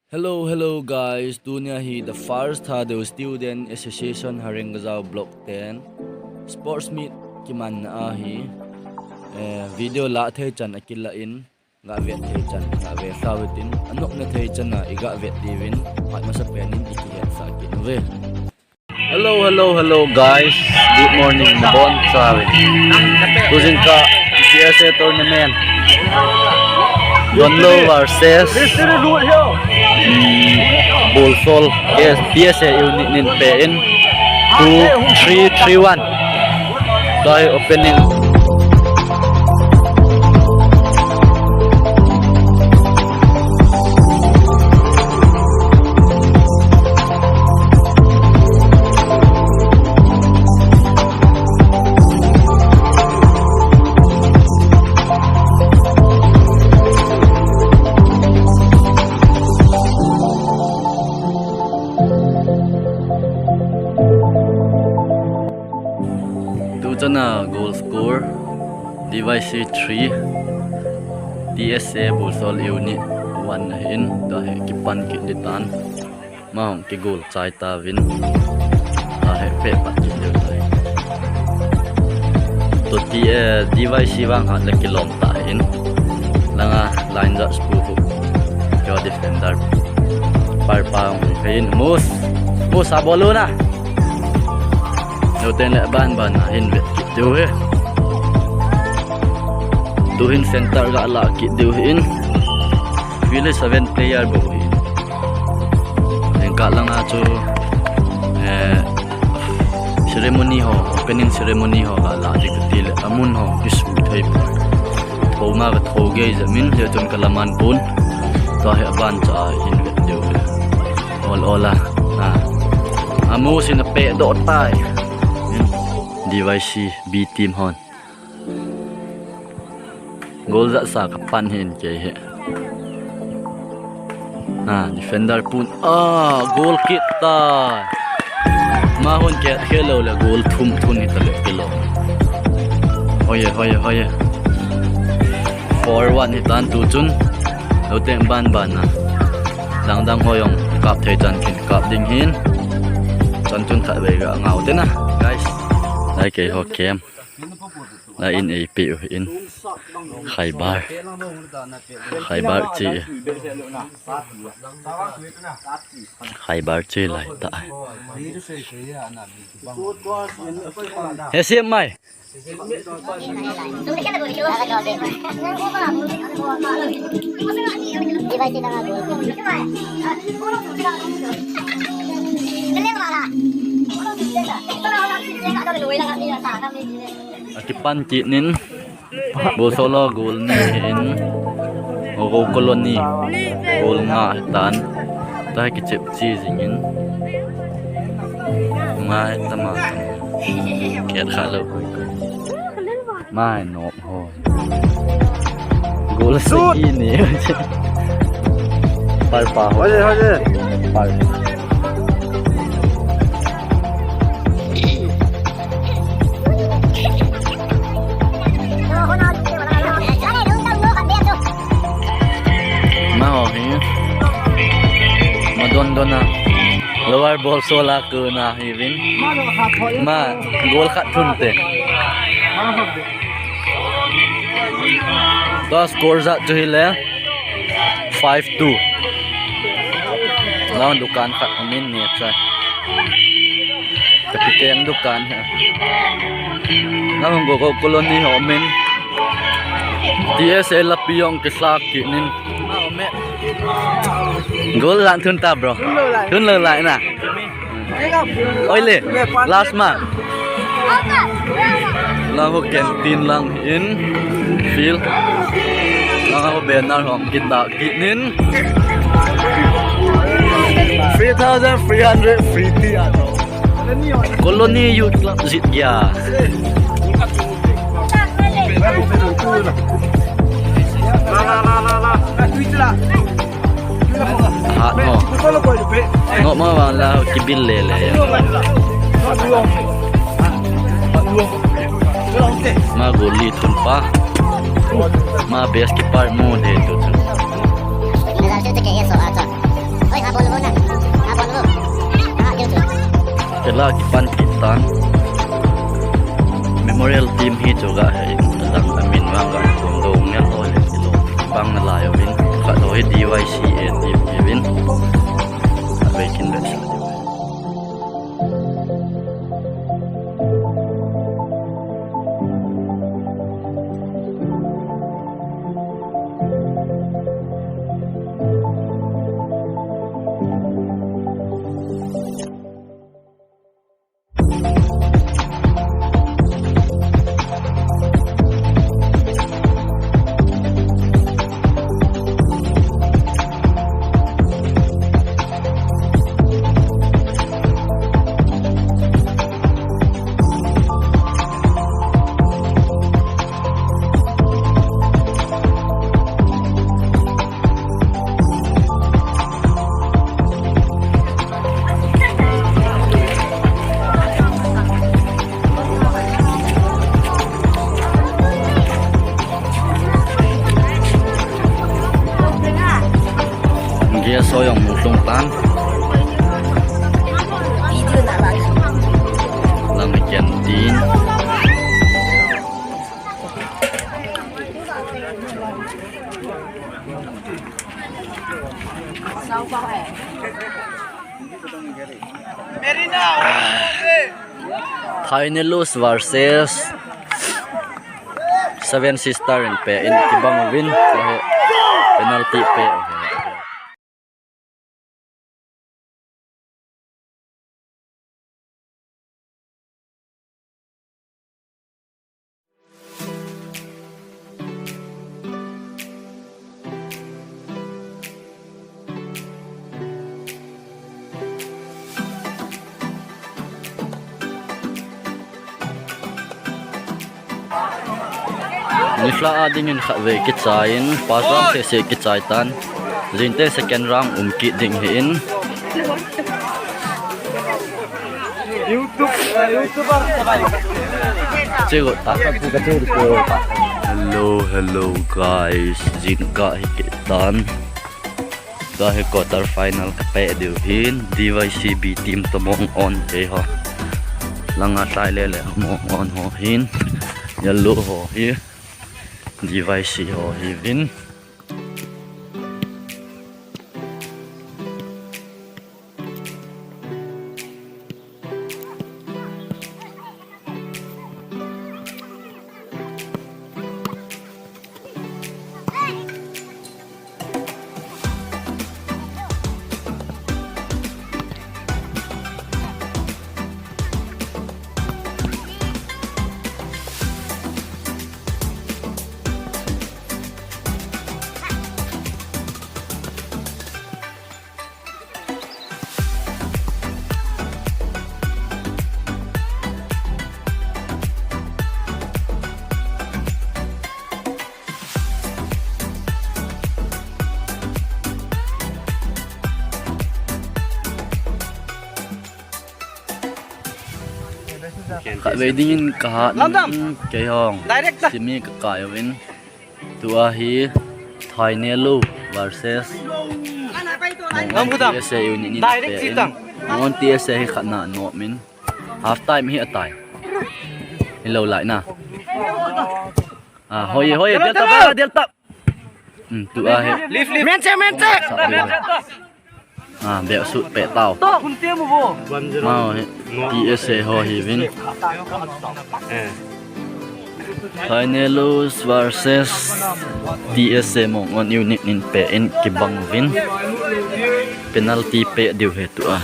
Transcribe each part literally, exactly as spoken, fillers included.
Hello, hello guys. Tunia hi the first Thadou Student Association Harengajao Block ten sports meet kimanna ahi. Eh, video la thei chan akilah in, ga vet thei chan ga ve sa utin, anopna thei chan a iga vet diuvin, phat masapen in ikihet sah kit uve. Hello, hello, hello, guys. Good morning, nabonchauvin. Tujingkah P S A tournament. Donlo versus, mm, Bolsol. Yes, P S A unit nin pe in. Two, three, three, one. Tua hi opening. Tuchan a goal score, D Y C three, T S A Bolsol Unit one ahin, tua hi kipan kit ding tan. Ama hung kigol chai tauvin. Tua hi pehpat kit diu tai. Tua T, eh, D Y C vang hat le kilom ta hin. Langa line judge pu hu. Keiho defender. Par pa hung hin. Mus. Mus a bol u na. Nuteng le ban ban a hin vet kit diu hi. Tuhin center ga la kit diu hin. Field seven player bou hin. Engkah langa chu, eh, ceremony ho, opening ceremony ho ga la ding kati le amun ho kisu thei poi. Tho ma ka tho gei jeh min, hia chun ka la man pon. Tua hi aban cha hin vet diu. Ol ol a. Ha. Amu sin a pehdoh tai. D Y C B team hon. Goal jat sa ka pan hin kei hi. Ha, defender pun. Ah, goal kit tai. Ama hon kei khel lou le goal thum thum hi ta le kilo. Hoiye, hoiye, hoiye. Four one hi tan tuchun. Luteng ban ban a. Dang dang ho jong kap thei chan kin kap ding hin. Chan chun khatvei ga ngau te na, guys. Lai keiho kem. Lai in eipeh u hin. Khaibar. Khaibar chi. Khaibar chi lai ta. He siam mai. Akipan kit nin. Bolsol a goal ni hin. Ogo Colony. Goal nga hi tan. Tua hi kichep chi jing in. Ngai tama. Kiat kha lou. Mai nop ho. Goal sagi ni. Par pa ho. Hoje, hoje. Par. Amaho hi. Madon don a. Lower Bolsol a kona hiuvin. Ama goal khat thun te. Tua score jat chu hile five two. Lang dukan khat umin ne cha. Kapiteng dukan hi. Lang Ogo Colony ho umin. T S A lapi jong kisak kit nin. Goal lang thun ta, bro. Thun lou lai na. Oi le, last ma. Lang ho canteen lang in field. Lang ho banner hong kita kit nin. Three thousand three hundred free tea ato. Colony Youth Club jit gya. Hat mo. Nop ma vang la kibil le le. Ama goalie thun pa. Ama best keeper mo de tu tu. La kipan kitan. Memorial team hi chu ga he in, lang amin vang ga phone do ngel ho le kilo. Bang na lai uvin, khat ho hi D Y C A team hi uvin. Khat vei kin vei sa. Guest ho jong hung lhung tan. Lang canteen. Thainelus versus Seven Sister in pe in kibang uvin, penalty pe. Nilhah a dingin khatvei kichai in, first round seh seh kichai tan. Jin te second round um kit ding hi in. YouTube, YouTuber. Chigo ta. Hello, hello guys. Jin ka hi kit tan. Tua hi quarter final ka pe diu hin, D Y C B team toh mong on kei ho. Langa tlai le le mong on ho hin, yellow ho hi, D Y C ho hi vin. Khatvei dingin ka hat in, kei hong. Direct ta. Simi ka kai uvin. Tua hi Thainelu versus Mongon T S A unit in. Direct pe in. Mongon T S A hi khatna nom in. Half time hi atai. Hilou lai na. Ah, hoi, hoi, del ta, del ta. Hmm, tua hi. Lift, lift. Menche, menche. Ah, beh sut pe tau. Mau hi. T S A ho hi vin. Thainelus versus T S A Mongon unit in pe in kibang vin. Penalty pe diu hi tua.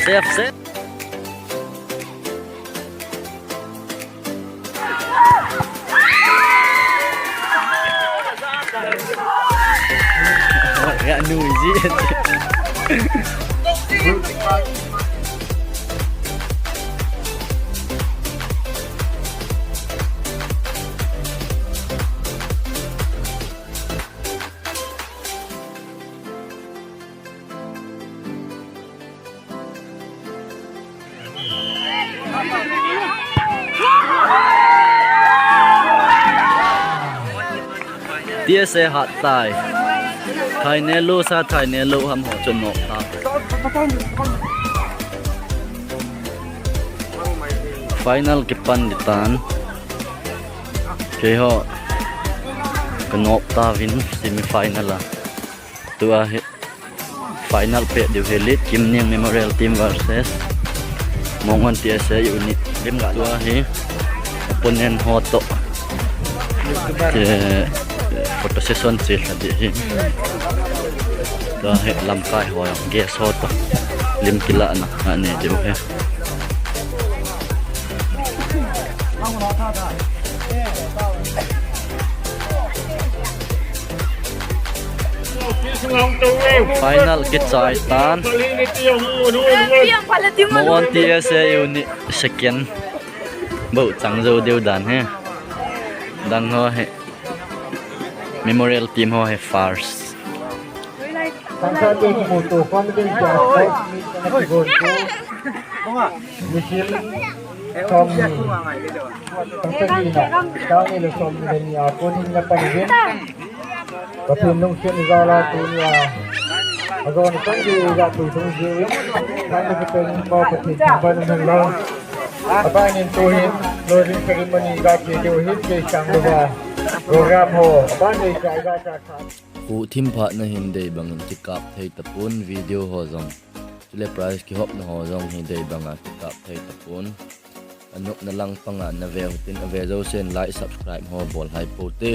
Safe, safe. T S A hat tai. Thainel lou sa, thainel lou ham ho chu nop ta. Final kipan ding tan. Keiho ka nop tauvin semi final a. Tua hi final pet diu hi Lit Kimning Memorial Team versus Mongwan T S A Unit. Lim ga tua hi opponent ho to. Te photo session che lha ding hi. Tua hi lamkai ho jong guest ho to lim kilahna anei diu hi. Final kichai tan. Mongwan T S A Unit second. Bou chang jou diu dan hi. Dang ho hi. Memorial Team ho hi first. Sangsa te kimuto confidence a sports meet ana kigon chu. Misil som ni. Sangsa ni na. Tang ni le som ni le ni a kon in na pan uvin. Pathen lungset jal a tunia. Ajon kan ji ja tu tung ji. Kan ni pen mo Pathen thangvah in hen lang. Abanin tuhin closing ceremony ga che diu hin kei sang lou va. Program ho. Abanin kei ga cha khan. Khuh thim phatna hin dei bangin kikap thei tapon video ho jong. Chule prize kihopna ho jong hi dei banga kikap thei tapon. Anopna lang panga na ve u hitin ave jousen like, subscribe ho bol hai pou te.